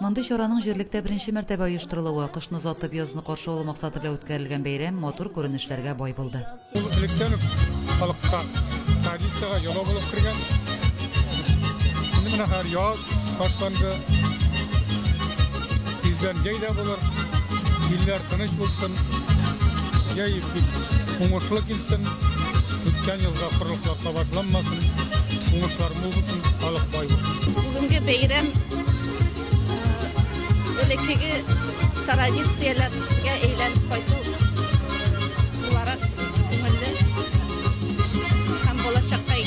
Мондый чараның җирлектә беренче мәртәбә оештырылуы, кышны озатып, язны каршы алу максаты белән үткәрелгән бәйрәм матур күренешләргә бай булды. Ул электән үк халыкка традициягә йола булып кергән. Инде менә хәзер яз башланды. Тиздән җәй дә булыр. Илләр тыныч булсын. Җәй бик уңышлы килсен. Үткән елга корылыклар кабатланмасын. Уңышлар мул булсын, халык бай булсын. Бүгенге бәйрәм элеккеге традицияләргә әйләнеп кайту буларак күңелле һәм балачакка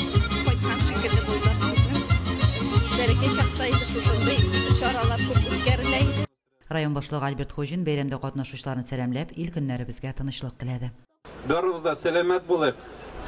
кайткан шикелле булды. Бәләкәй чакта инде шушындый чаралар күп үткәрелә иде. Район башлыгы Альберт Хуҗин бәйрәмдә катнашучыларны сәламләп, ил-көннәребезгә тынычлык теләде. Барыбыз да сәламәт булыйк,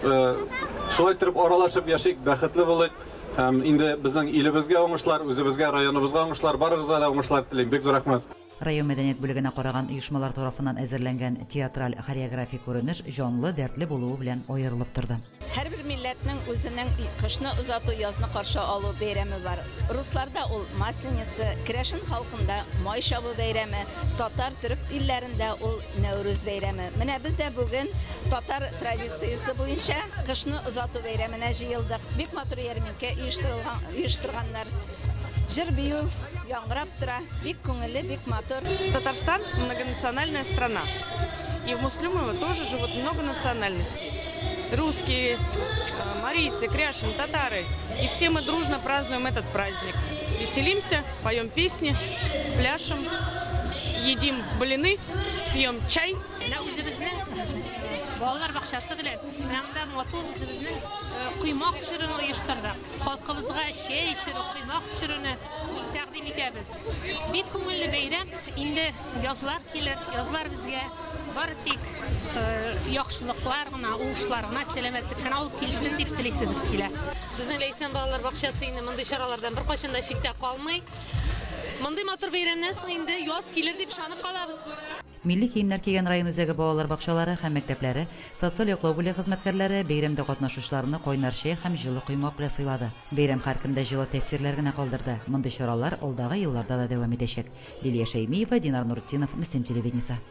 шулай итеп аралашып яшик, бәхетле булыйк. Һәм инде безнең илебезгә уңышлар, үзебезгә, районыбызга уңышлар, барыгызга да уңышлар телим. Бик зур рәхмәт. Район мәдәният бүлегенә караган оешмалар тарафыннан әзерләнгән театраль хореографик күренеш җанлы, дәртле булуы белән аерылып торды. Һәрбер милләтнең үзенең кышны озату, язны каршы алу бәйрәме бар. Русларда ул Масленица, керәшен халкында Май чабу бәйрәме, татар, төрек илләрендә ул Нәүрүз бәйрәме. Менә без дә бүген татар традициясе буенча кышны озату бәйрәменә җыелдык. Бик матур ярминкә оештырылган, оештырганнар. Җыр-бию яңгырап тора, бик күңелле, бик матур. Татарстан многонациональная страна. И в Муслюмово тоже живут много национальностей. Русские, марийцы, кряшен, татары. И все мы дружно празднуем этот праздник. Веселимся, поем песни, пляшем, едим блины, пьем чай. Менә үзебезнең балалар бакчасы белән менә монда матур үзебезнең коймак пешерүне оештырдык. Халкыбызга чәй эчерү, коймак пешерүне тәкъдим итәбез. Бик күңелле бәйрәм. Инде язлар килер, язлар безгә бары тик яхшылыклар гына, уңышлар гына, сәламәтлек кенә алып килсен дип телисебез килә. Безнең Ләйсән балалар бакчасы инде мондый чаралардан беркайчан да читтә калмый. Мондый матур бәйрәмнән соң инде яз килер дип ышанып калабыз. Милли киемнәр кигән район үзәге балалар бакчалары һәм мәктәпләре, социаль яклау бүлеге хезмәткәрләре бәйрәмдә катнашучыларны кайнар чәй һәм җылы коймак белән сыйлады. Бәйрәм һәркемдә җылы тәэсирләр генә калдырды. Мондый чаралар алдагы елларда да дәвам итәчәк. Лилия Шәймиева, Динар Нуртдинов, Мөслим телевидениесе.